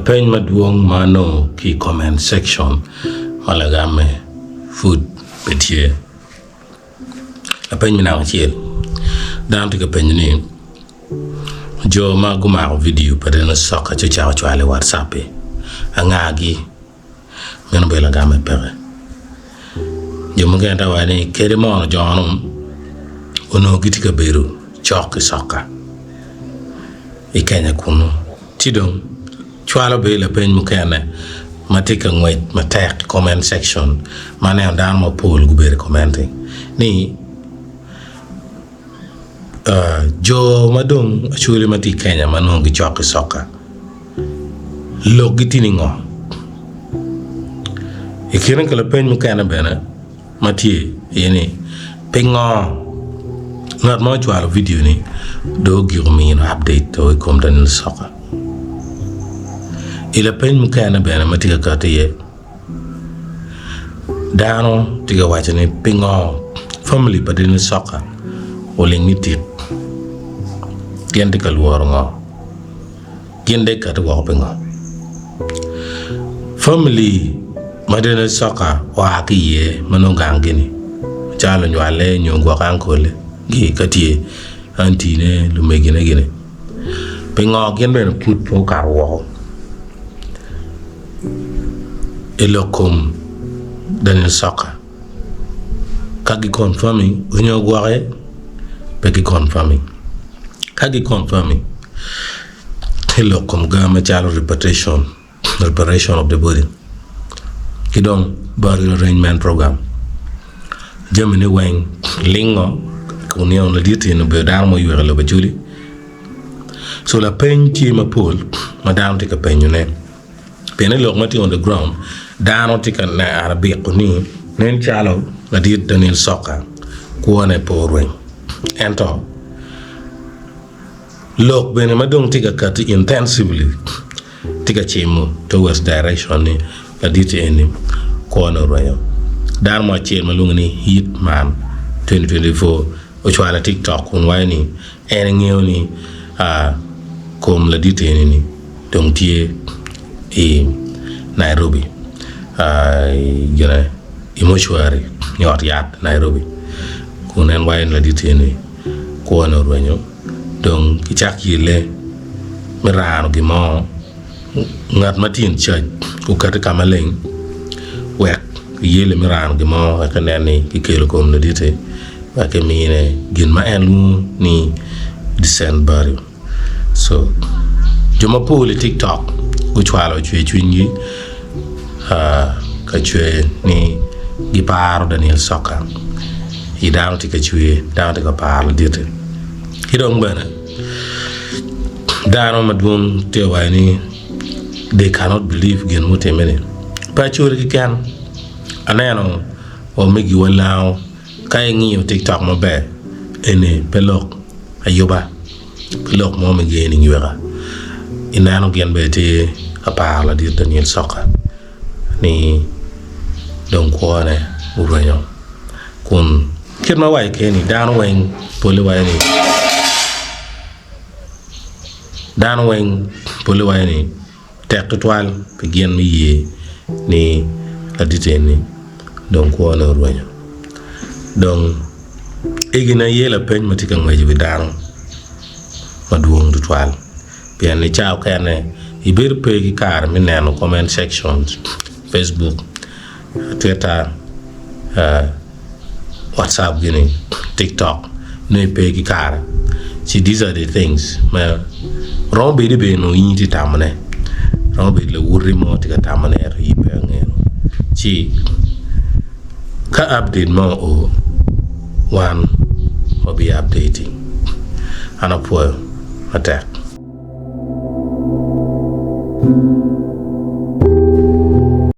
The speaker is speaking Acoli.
Lapeny madwong ma anongo ki i comment section ma lagamme pud pe tye. Lapeny me namba acel, dano tye ka penyo ni jo ma gumako vidio pa Dennis Soka ci ocako cwalo i WhatsApp-pi angagi? Meno bene lagamme peke. Jo mukene te waco ni kadi mono jo-nu onongo gitye ka bedo cok ki soka i Kenya kunu ci dong cwalo bene lapeny mukene ma tye ka ngwec matek i comment section ma aneno dano mapol gubedo ka commenting ni jo ma dong acholi ma tye i Kenya ma nongo gicok ki soka lokgi tye ningo? I kine ka lapeny mukene bene ma tye aye ni pingo ngat ma ocwalo vidio ni dong ogiko mino update i kom Daniel Soka? I lapeny mukene bene ma tye ka kati iye Dano tye ka waco ni pingo famili pa Daniel Soka oling ni tik gin tye ka lworo ngo gin dong gikati woko pingo famili ma Daniel Soka oa ki iye ma nongo ganggi ni calo lunywale nyo gwok ankole gi ka tye antine lumegine gini pingo gin bene pud pe okato woko. I lok kom Daniel Soka, ka gi confirming onyo gwoke pe gi confirming. Ka gi confirming i lok kom ga macalo repatriation, reparation of the body ki dong burial arrangement program jami ni weng lingo kun nio ladit eni obedo dano ma oywek i lobo Acholi. So lapeny tye mapol ma dano tye ka penyone. Pien i lok ma tye on the ground, dano tye ka neno abiko ni nen calo ladit Daniel Soka kwone pe orweny. Ento lok bene ma dong tye ka kati intensively tye ka cimo towards direction ni ladit eni kwone orwenyo. Dano mo acel ma lwonge ni Hitman 2024 ocwalo i TikTok kun waco ni en engeyo ni kom ladit eni-ni dong tye i Nairobi i mortuary i ot yat i Nairobi kun en waco ni ladit eni kwone orwenyo dong kicak yelle me rano gin mo ngat ma tye in charge okati ka maleng wek kiyelle me rano gin mo wek inen ni kikelo kom ladit-ti wek kimine gin ma en lwongo ni decent burial. So jo mapol i tiktok gucwalo cwer cwinygi ka cwer ni giparo Daniel Soka i dano tye ka cwer dano tye ka paro ladit-ti ki dong bene dano madwong tye ka waco ni they cannot believe gin mutimme-ni pe acwali keken aneno omegiwa lango Ka ingiyo tiktok maber, eni pe lok ayuba, pe lok mo me geni nyweka. Ineno gin bene tye ka paro ladit Daniel Soka ni dong kwone orwenyo kun kit ma awaco keni dano weng pole waco ni dano weng pole waco ni Tek tutwal pi gin me ye ni ladit eni dong kwone orwenyo. Dong egini aye lapeny ma tye ka ngwec i wi dano madwong tutwal pien i cawa okene ibedo pe ki kare me neno comment sections, facebook, twitter, WhatsApp gini, TikTok nongo ipe ki kare ci these are the things ma romo bedo bene nongo in itye tamone romo bedo lawoti mo tye ka tamone ento in pe ingeyo ci ka update mo oo wan wabi updating an apwoyo matek.